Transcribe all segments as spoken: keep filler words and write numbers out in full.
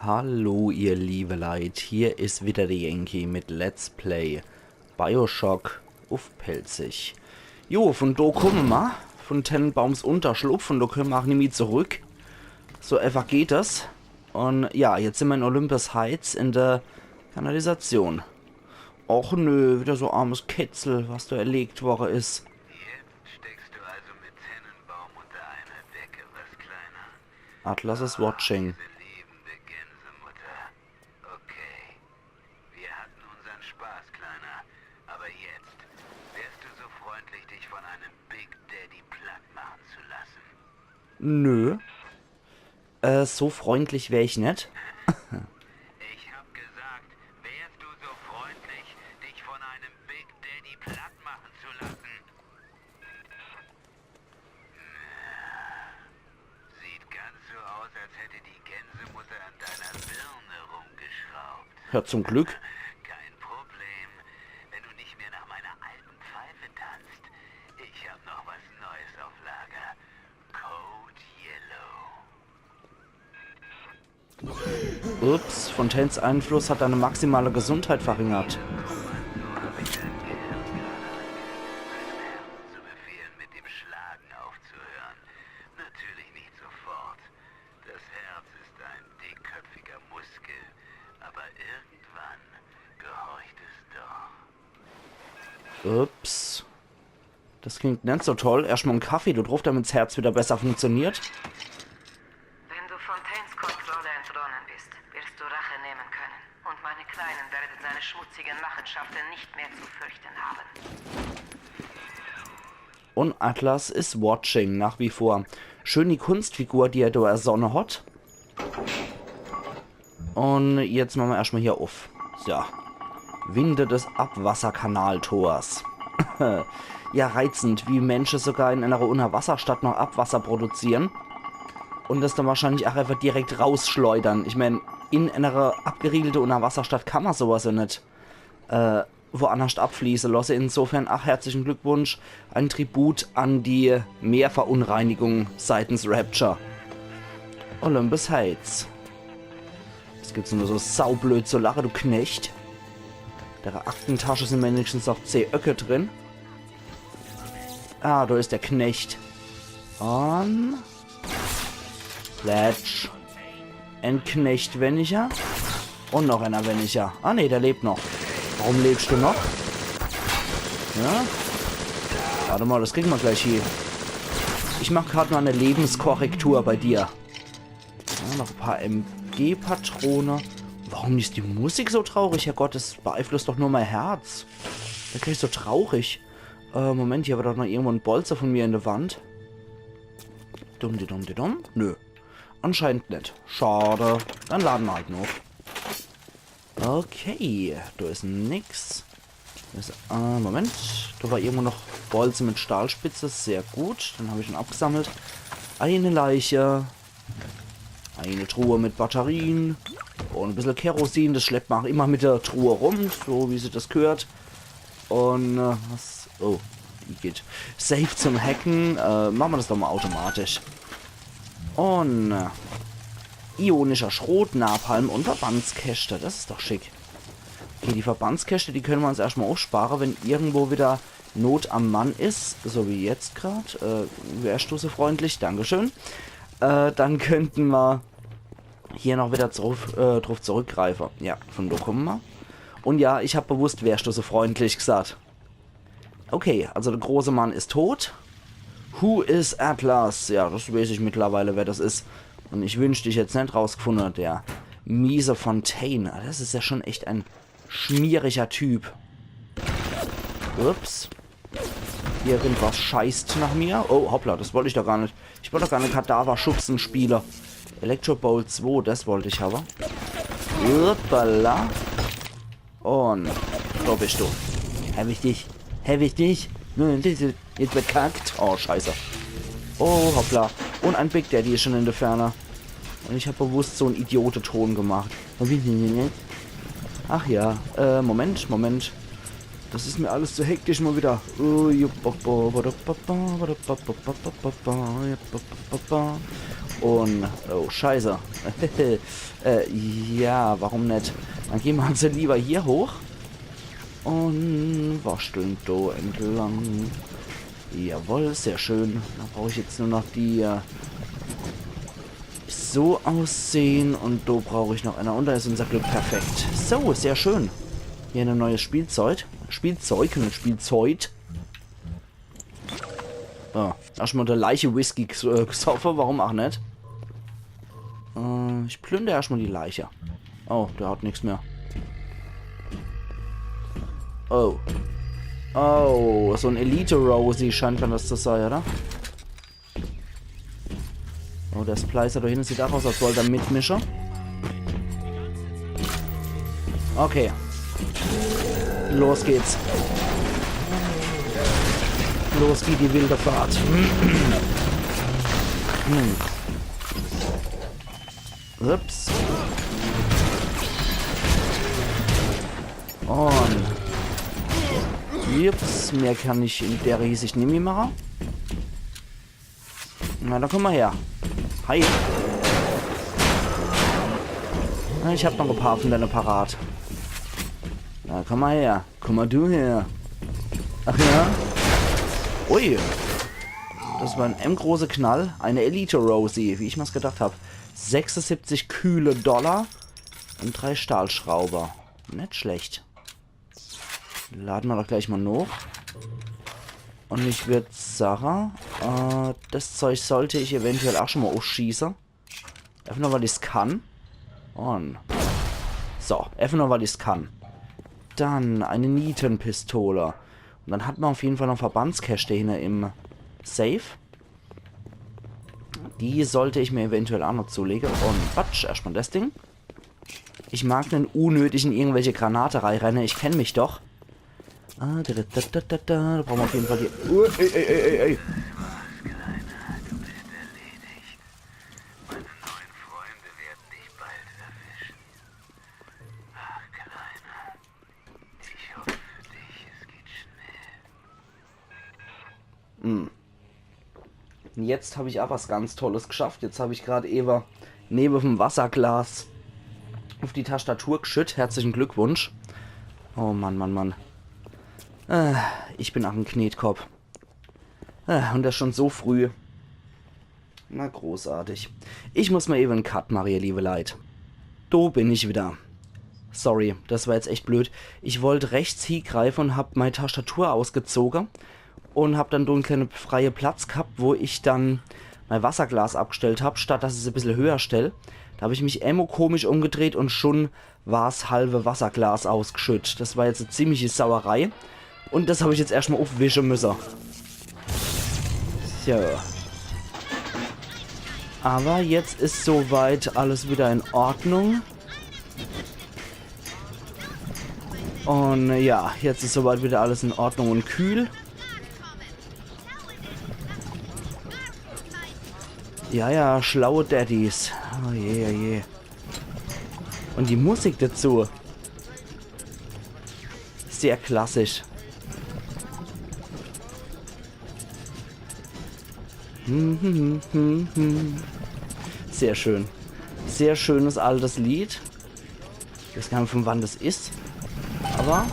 Hallo, ihr liebe Leit, hier is wieder de Yankee mit Let's Play BioShock uff Pälzisch. Jo, vun do kumme ma, vun Tannenbaums Unterschlupf, vun do kumme ma ach nimmi zurück. So äfach geht des. Un ja, jetzt sin ma in Olympus Heights in de Kanalisation. Och nö, wieder so armes Kätzel, was do erlegt worre is. Jetzt steckst du also mit Tannenbaum unter einer Decke, was, Kleiner? Atlas is watching. Diese liebende Gänsemutter. Okay. Wir hatten unseren Spaß, Kleiner. Aber jetzt, wärst du so freundlich, dich von einem Big Daddy platt machen zu lassen? Nö. Äh, so freundlich wär ich net. Ich hab gesagt, wärst du so freundlich, dich von einem Big Daddy platt machen zu lassen? Sieht ganz so aus, als hätte die Gänsemutter an deiner Birne rumgeschraubt. Ja, zum Glück. Kein Problem, wenn du nicht mehr nach meiner alten Pfeife tanzt. Ich hab noch was Neues auf Lager. Code Yellow. Ups, Fontaines Einfluss hat deine maximale Gesundheit verringert. Zu befehlen, mit dem Schlagen aufzuhören. Natürlich nicht sofort. Das Herz ist ein dickköpfiger Muskel, aber irgendwann gehorcht es doch. Ups. Des klingt net so toll. Erscht mol en Kaffee do druff, damit's Herz wieder besser funktioniert. Wenn du Fontaines Kontrolle entronnen bist, wirst du Rache nehmen können. Und meine Kleinen werden seine schmutzigen Machenschaften nicht mehr zu fürchten haben. Un Atlas is watching nach wie vor. Schön die Kunstfigur, die er do ersonne hat. Un jetzt mache ma erscht mol hier uff. So. Winde des Abwasserkanaltors. Ja, reizend, wie Mensche sogar in einer Unterwasserstadt noch Abwasser produzieren. Un des dann wahrscheinlich ach äfach direkt rausschleudern. Ich mein, in einer abgeriegelte Unterwasserstadt kann ma sowas ja net, äh, woannerscht abfließe losse. Insofern, ach, herzlichen Glückwunsch, ein Tribut an die Meerverunreinigung seitens Rapture. Olympus Heights. Des gibt's nur so saublöd zu lache, du Knecht. Dere Aktentasche sin wenigstens noch zeh Öcke drin. Ah, do is de Knecht. Un Plätsch. En Knecht wenniger. Un noch ener wenniger. Ah nee, der lebt noch. Warum lebscht du noch? Ja? Wart mol, des kriege ma gleich hie. Ich mach grad mol e Lebenskorrektur bei dir. Ja, noch e paar M G-Patrone. Warum is die Musik so traurig, Herrgott? Des beeinflusst doch nur mei Herz. Do krieg ich so traurig. Äh, Moment, hier war doch noch irgendwo en Bolze von mir in de Wand. Dumm, di dumm, di dumm. Nö. Anscheinend net. Schade. Dann lade ma halt noch. Okay, do is nix. Do is, äh, Moment. Do war irgendwo noch Bolze mit Stahlspitze. Sehr gut. Den hab ich schon abgesammelt. Eine Leiche. Eine Truhe mit Batterien. Un e bissel Kerosin. Des schleppt ma ach immer mit de Truhe rum, so wie sich des gehört. Un, äh, was? Oh, die geht. Safe zum Hacken. Äh, mache ma des doch mol automatisch. Un, äh, ionischer Schrot, Napalm un Verbandskäschte. Des is doch schick. Okay, die Verbandskäschte, die könne ma uns erscht mol uffspare, wenn irgendwo wieder Not am Mann is, so wie jetzt grad. Äh, wärscht du so freundlich? Dankeschön. Äh, dann könnte ma hier noch wieder druff, äh, druff zurückgreife. Ja, von do kumme ma. Un ja, ich hab bewusst wärscht du so freundlich gesagt. Okay, also de große Mann is tot. Who is Atlas? Ja, des weeß ich mittlerweile, wer des is. Un ich wünsch, ich hätt's net rausgefunne, der miese Fontaine. Ah, des is ja schon echt en schmieriger Typ. Ups. Irgendwas scheißt nach mir. Oh, hoppla, des wollt ich doch gar net. Ich wollt doch gar net Kadaverschubse spiele. Electro Bolt zwei, des wollt ich awwer. Hoppala. Un do bischt du. Hab ich dich. Hab ich dich. Nun, jetzt bekackt. Oh, scheiße. Oh, hoppla. Un en Big Daddy is schon in de Ferne. Un ich hab bewusst so en Idioteton gemacht. Ach ja, äh, Moment, Moment. Des is mir alles zu hektisch mol wieder. Ui, ba, ba, ba, da, ba, ba, ba, da, ba, ba, ba, ba, ba, ba, ja, ba, ba, ba, ba. Un, oh, scheiße. Äh, ja, warum net? Dann gehn mer also lieber hier hoch. Un waschteln do entlang. Jawohl, sehr schön. Dann brauch ich jetzt nur noch die, äh, so aussehn. Un do brauch ich noch einer. Un do is unser Glück perfekt. So, sehr schön. Hier e neues Spielzeug. Spielzeug, net Spielzeug. So, erschtmol de Leiche Whisky ges-, äh, gesoffe, warum ach net? Äh, ich plünder erschtmol die Leiche. Oh, der hat nix mehr. Oh. Oh, so en Elite-Rosie scheint mer des zu sei, oder? Oh, der Splicer do hinne sieht ach aus, als wollt er mitmische. Okay. Los geht's. Los geht die wilde Fahrt. Hm. Ups. Un. Ups, mehr kann ich in der Hinsicht nimmi mache. Na, dann kumm mol her. Hi. Na, ich hab noch e paar vun denne parat. Na, kumm mol her. Kumm mol du her. Ach ja? Ui. Des war en endgroße Knall. Eine Elite-Rosie, wie ich mer's gedacht hab. Sechsesiebzig kühle Dollar un drei Stahlschrauber. Net schlecht. Lade mer doch gleich mol noch. Un ich würd sache, äh, des Zeug sollt ich eventuell ach schun mol uffschieße. Efach nur, weil ich's kann. Un so, efach nur, weil ich's kann. Dann e Nietenpistol. Un dann hat mer uff jeden Fall noch Verbandskäschte hinne im Safe. Die sollt ich mer eventuell ach noch zulege. Un batsch, erschtmol des Ding. Ich mag net unnötig in irgendwelche Granate reirenne, ich kenn mich doch. Ah, da, da, da, da, da, da brauche mer uff jeden Fall die. Uh, ey, ey, ey, ey, ey. Hm. Un jetzt hab ich ach was ganz Tolles gschafft. Jetzt hab ich grad ewe newe vum Wasserglas uff die Tastatur gschütt. Herzlichen Glückwunsch. Oh Mann, Mann, Mann. Äh, ich bin ach en Knetkopp. Äh, un des schun so früh. Na, großartig. Ich muss mol ewe en Cut mache, ihr liewe Leit. Do bin ich widder. Sorry, des war jetzt echt blöd. Ich wollt rechts hiegreife un hab mei Tastatur ausgezoge un hab dann do en kleine freie Platz ghabt, wo ich dann mei Wasserglas abgstellt hab, statt dass ich's e bissel höher stell. Do hab ich mich emol komisch umgedreht un schun war's halwe Wasserglas ausgschütt. Des war jetzt e ziemliche Sauerei. Un des hab ich jetzt erschtmol uffwische müsse. So. Awwer jetzt is soweit alles widder in Ordnung. Un ja, jetzt is soweit widder alles in Ordnung un kühl. Ja, ja, schlaue Daddys. Oh je, oh je. Un die Musik dazu. Sehr klassisch. Sehr schön. Sehr schönes altes Lied. Ich weiß gar net, vun wann des is. Awwer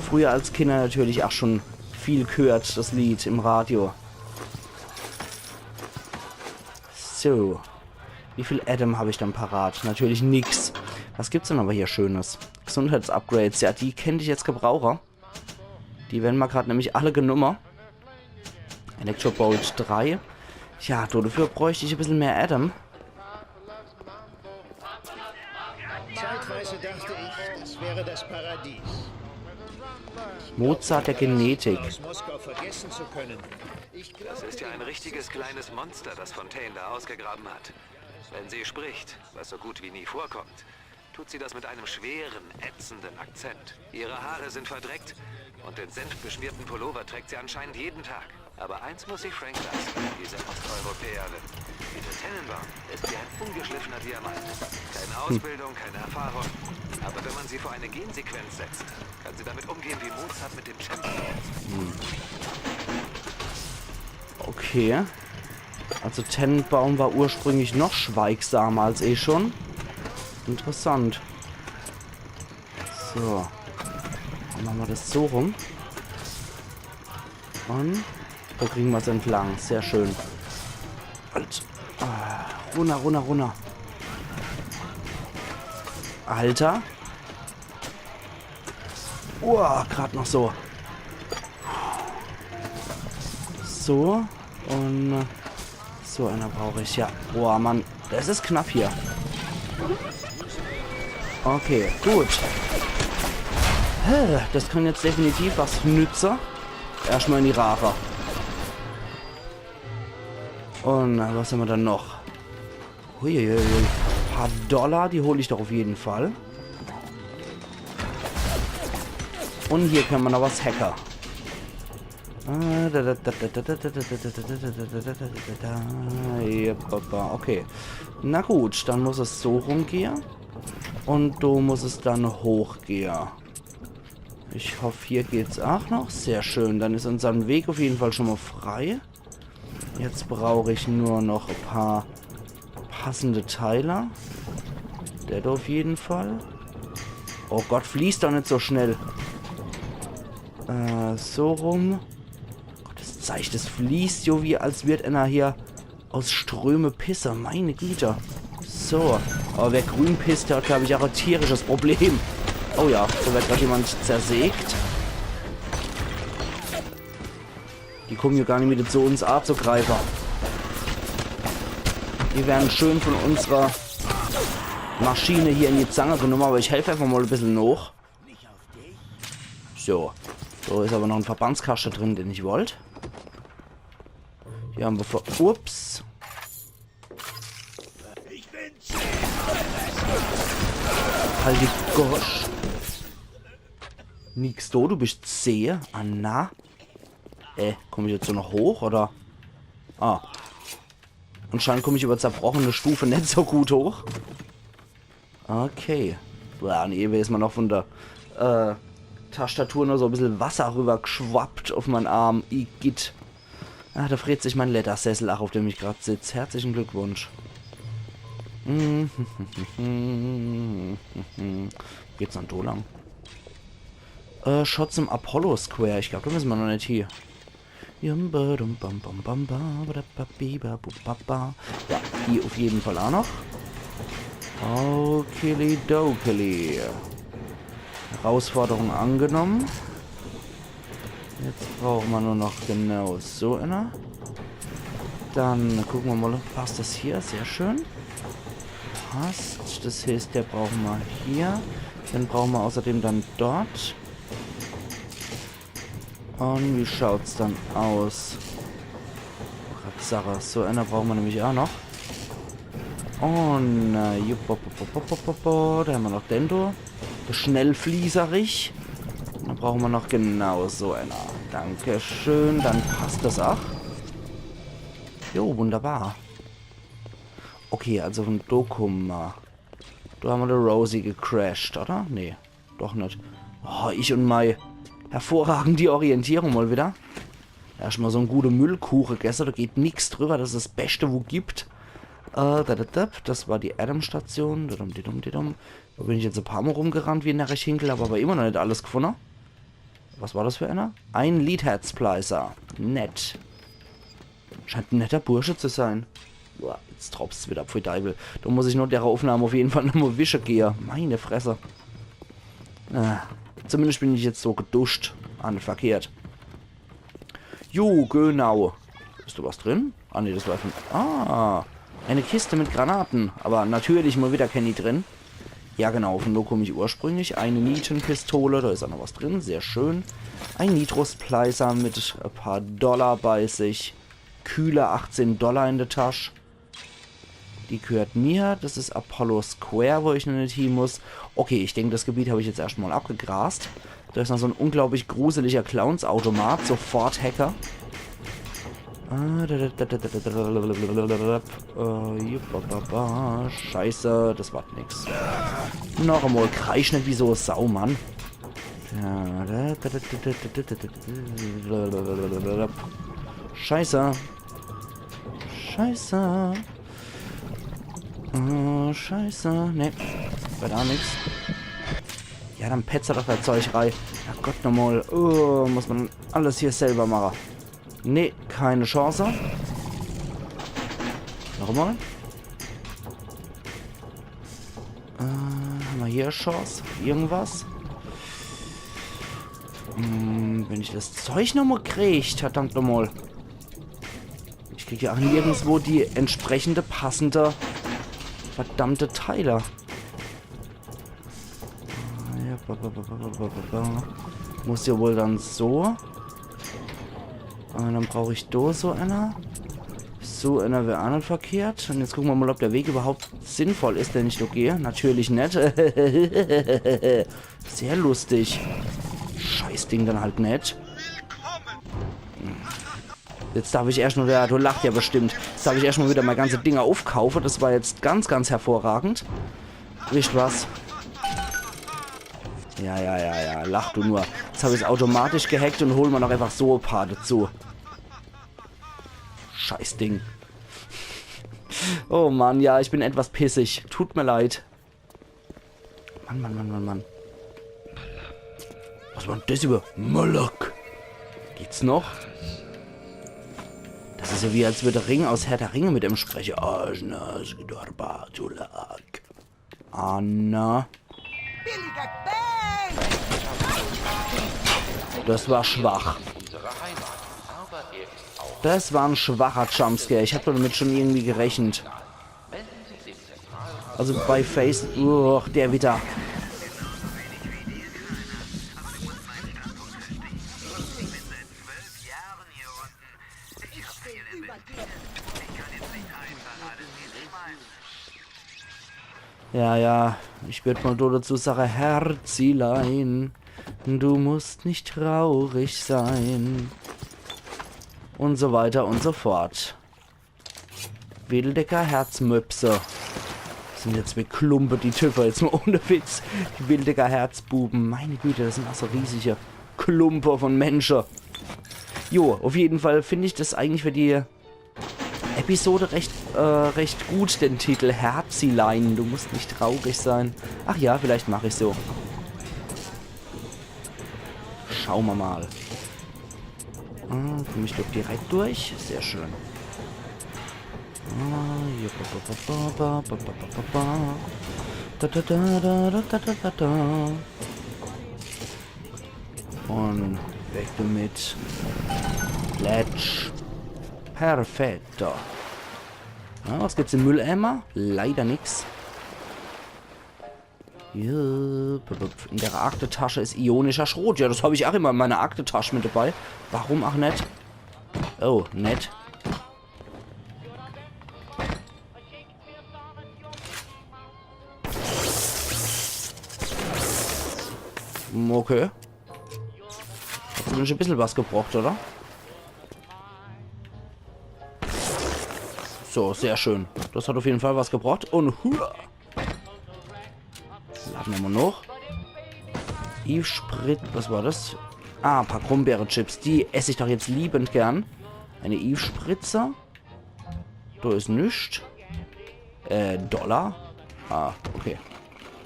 früher als Kinner natürlich ach schun viel ghört, des Lied im Radio. So. Wie viel Adam hab ich dann parat? Natürlich nix. Was gibt's dann awwer hier Schönes? Gesundheitsupgrades, ja, die kennt ich jetzt gebrauche. Die werre mer grad nämlich alle genumme. Electrobolt drei. Tja, do, dafür bräucht ich e bissel mehr Adam. Zeitweise dachte ich, das wäre das Paradies. Mozart der Genetik. Aus Moskau vergessen zu können. Ich Das ist ja ein richtiges kleines Monster, das Fontaine da ausgegraben hat. Wenn sie spricht, was so gut wie nie vorkommt, tut sie das mit einem schweren, ätzenden Akzent. Ihre Haare sind verdreckt und den senfbeschmierten Pullover trägt sie anscheinend jeden Tag. Aber eins muss ich Frank lassen, diese Osteuropäerin. Peter Tenenbaum ist wie ein ungeschliffener Diamant. Keine Ausbildung, keine Erfahrung. Aber wenn man sie vor eine Gensequenz setzt, kann sie damit umgehen wie Mozart mit dem Cembalo. Okay. Also Tannenbaum war ursprünglich noch schweigsamer als eh schon. Interessant. So. Dann mache mer das so rum. Und do kriege mer's entlang. Sehr schön. Halt. Ah, runner, runner, runner. Alter. Uah, grad noch so. So. Und, äh, so einer brauch ich, ja. Boah, Mann. Das is knapp hier. Okay, gut. Hä, das kann jetzt definitiv was nütze. Erschmal in die Rare. Und, äh, was hämmer dann noch? Huiuiui. Paar Dollar, die hol ich doch auf jeden Fall. Und hier kann mer noch was hacke. Äh, da, da, da. Ja, ba, ba, okay. Na gut, dann muss es so rumgehe. Und do muss es dann hochgehe. Ich hoff, hier geht's auch noch. Sehr schön, dann is unsern Weg auf jeden Fall schon mal frei. Jetzt brauch ich nur noch e paar passende Teile. Der do auf jeden Fall. Oh Gott, fließ doch net so schnell. Äh, so rum. Gott, das Zeich, das fließt jo wie, als würd einer hier aus Ströme pisse. Meine Güte. So. Aber wer grün pisst, der hat, glaub ich, auch e tierisches Problem. Oh ja, do wird grad jemand zersägt. Die kommen jo gar net mehr dazu, uns anzugreifen. Die werden schön von unserer Maschine hier in die Zange genommen, aber ich helf einfach mal e bissel noch. So. Do is aber noch en Verbandskaschte drin, den ich wollt. Hier hämmer vor. Ups. Halt die Gosch. Nix do, du bist zäh. Ah, na. Äh, komm ich jetzt so noch hoch, oder? Ah. Anscheinend komm ich über zerbrochene Stufe net so gut hoch. Okay. Boah, und ewe is mer noch von der, äh, Tastatur noch so e bissel Wasser rübergeschwappt auf mein Arm. Igitt. Ah, do freet sich mein Ledersessel, ach, auf dem ich grad sitz. Herzlichen Glückwunsch. Geht's dann do lang? Äh, Shots im Apollo Square. Ich glaub, do müsse mer noch net hie. Jum, ba, dum, bam, bam, bam, ba, ba, da, ba, bi, ba, bu, ba, ba. Ja, die auf jeden Fall auch noch. Okili dokili. Herausforderung angenommen. Jetzt brauche mer nur noch genau so einer. Dann gucke mer mal, passt das hier? Sehr schön. Passt. Das heißt, der brauche mer hier. Den brauche mer außerdem dann dort. Und wie schaut's dann aus? Tatsache, so einer brauche mer nämlich auch noch. Und, äh, jupp, bop, bop, bop, bop, bop, bop. Da hämmer noch den do. Der Schnellfließerich. Dann brauche mer noch genau so einer. Dankeschön, dann passt das auch. Jo, wunderbar. Okay, also von do kumme mer. Do hämmer die Rosie gecrasht, oder? Nee, doch net. Oh, ich und mei hervorragende Orientierung mal wieder. Erstmal so en gute Müllkuche gesse, do geht nix drüber, das is das Beste, wo gibt. Äh, da, da, da, das war die Adam-Station. Didum, didum, didum. Do bin ich jetzt e paar Mal rumgerannt wie en närrisch Hinkel, hab aber immer noch net alles gefunne. Was war das für einer? Ein Leadhead-Splicer. Nett. Scheint en netter Bursche zu sein. Boah, jetzt tropft's wieder, pfui Deiwel. Do muss ich noch dere Aufnahme auf jeden Fall nochmal wische gehe. Meine Fresse. Ah, zumindest bin ich jetzt so geduscht. Ah, net verkehrt. Jo, genau. Is do was drin? Ah, nee, das war von... Ah, eine Kiste mit Granaten. Aber natürlich mal wieder kenni drin. Ja, genau, von do kumm ich ursprünglich. Eine Nietenpistole, do is auch noch was drin, sehr schön. Ein Nitro-Splicer mit e paar Dollar bei sich. Kühle achtzehn Dollar in der Tasch. Die gehört mir. Das is Apollo Square, wo ich noch net hie muss. Okay, ich denk, das Gebiet hab ich jetzt erstmal abgegrast. Do is noch so en unglaublich gruseliger Clowns-Automat. Sofort Hacker. Ah, da, da, da. Äh, jupp, ba, ba, ba. Scheiße, das ward nix. Noch emol, kreisch net wie so e Sau, Mann. Da, da, da. Scheiße. Scheiße. Oh, scheiße. Nee, war do nix. Ja, dann petz doch do Zeug rei. Ach Gott, nochmal. Oh, muss ma alles hier selber mache. Nee, keine Chance. Nochmal. Äh, hammer hier Chance? Irgendwas? Hm, wenn ich das Zeug nochmal krieg, verdammt nochmal. Ich krieg ja auch nirgendwo die entsprechende, passende, verdammte Teile. Ah, ja, ba, ba, ba. Muss ja wohl dann so. Und dann brauch ich do so einer. So einer wär auch net verkehrt. Und jetzt gucke ma mal, ob der Weg überhaupt sinnvoll is, den ich do gehe. Natürlich net. Sehr lustig. Scheißding dann halt net. Jetzt darf ich erscht mal wieder, du lachst ja bestimmt. Jetzt darf ich erscht mal wieder mei ganze Dinger aufkaufe. Das war jetzt ganz, ganz hervorragend. Wisst was? Ja, ja, ja, ja, lach du nur. Jetzt hab ich's automatisch gehackt und hol ma noch einfach so e paar dazu. Scheißding. Oh Mann, ja, ich bin etwas pissig. Tut mir leid. Mann, Mann, Mann, Mann, Mann. Was war denn das über Moloch? Geht's noch? Das is ja wie, als würd der Ring aus Herr der Ringe mit em spreche. Ajna Sidorba Tulak. Anna. Billiger Bang! Das war schwach. Das war ein schwacher Jumpscare. Ich hab damit schon irgendwie gerechnet. Also bei Face, uch, der wieder. Ja, ja, ich würd mal do dazu sage, Herzilein, du musst nicht traurig sein. Und so weiter und so fort. Wildecker Herzmöpse. Das sind jetzt wie Klumpe, die Type, jetzt mal ohne Witz. Die Wildecker Herzbuben. Meine Güte, das sind auch so riesige Klumpe von Mensche. Jo, auf jeden Fall find ich das eigentlich für die Episode recht, äh, recht gut, den Titel Herzilein. Du musst nicht traurig sein. Ach ja, vielleicht mach ich so. Schau ma mal. Ah, komm ich doch direkt durch. Sehr schön. Ah, ja, ba, ba, ba. Da, da, da, da, da, da, da, da. Und weg damit. Letsch. Perfetto. Ja, was gibt's im Mülleimer? Leider nix. Ja, p-, p-, in der Aktetasche is ionischer Schrot. Ja, das hab ich auch immer in meiner Aktetasche mit dabei. Warum auch net? Oh, nett. Okay. Hat zumindest ein bisschen was gebracht, oder? So, sehr schön. Das hat auf jeden Fall was gebracht. Und hua! Lade ma mal noch. Eve-Sprit, was war das? Ah, ein paar Grumbeere-Chips. Die esse ich doch jetzt liebend gern. Eine Eve-Spritze. Da is nix. Äh, Dollar? Ah, okay.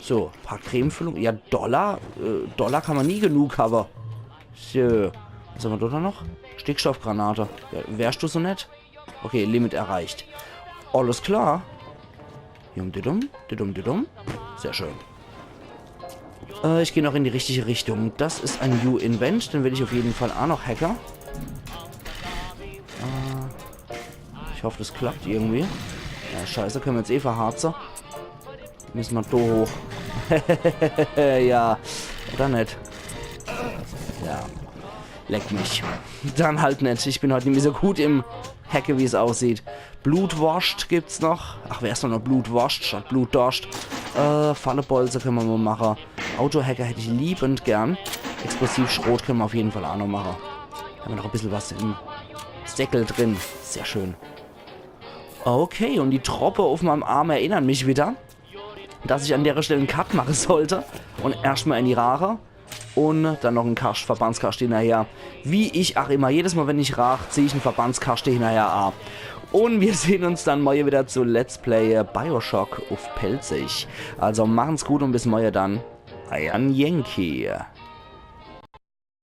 So, paar Cremefüllung. Ja, Dollar. Äh, Dollar kann ma nie genug habe. So. Was hammer da noch? Stickstoffgranate. Ja, wärst du so nett? Okay, Limit erreicht. Alles klar. Dum, dum, dum, dum. Sehr schön. Äh, ich geh noch in die richtige Richtung. Das is ein New Event, den will ich auf jeden Fall auch noch hacke. Äh, ich hoff, das klappt irgendwie. Ja, scheiße, können wir jetzt eh verharze. Müssen wir da hoch. Ja, oder net? Ja, leck mich. Dann halt net. Ich bin heute nicht mehr so gut im Hacke, wie es aussieht. Blutwurst gibt's noch. Ach, wer is noch Blutwurst statt Blutdurst? Äh, Fallebolze können wir mal machen. Autohacker hätte ich liebend gern. Explosivschrot können wir auf jeden Fall auch noch machen. Haben wir noch ein bisschen was im Säckel drin. Sehr schön. Okay, und die Troppe auf meinem Arm erinnern mich wieder, dass ich an der Stelle einen Cut machen sollte und erstmal in die Rare und dann noch einen Kascht, Verbandskaschte hinterher. Wie ich auch immer, jedes Mal, wenn ich rach, zieh ich einen Verbandskaschte hinterher ab. Und wir sehen uns dann morje wieder zu Let's Play Bioshock uff Pälzisch. Also machen's gut und bis morje dann. Eier Yankee.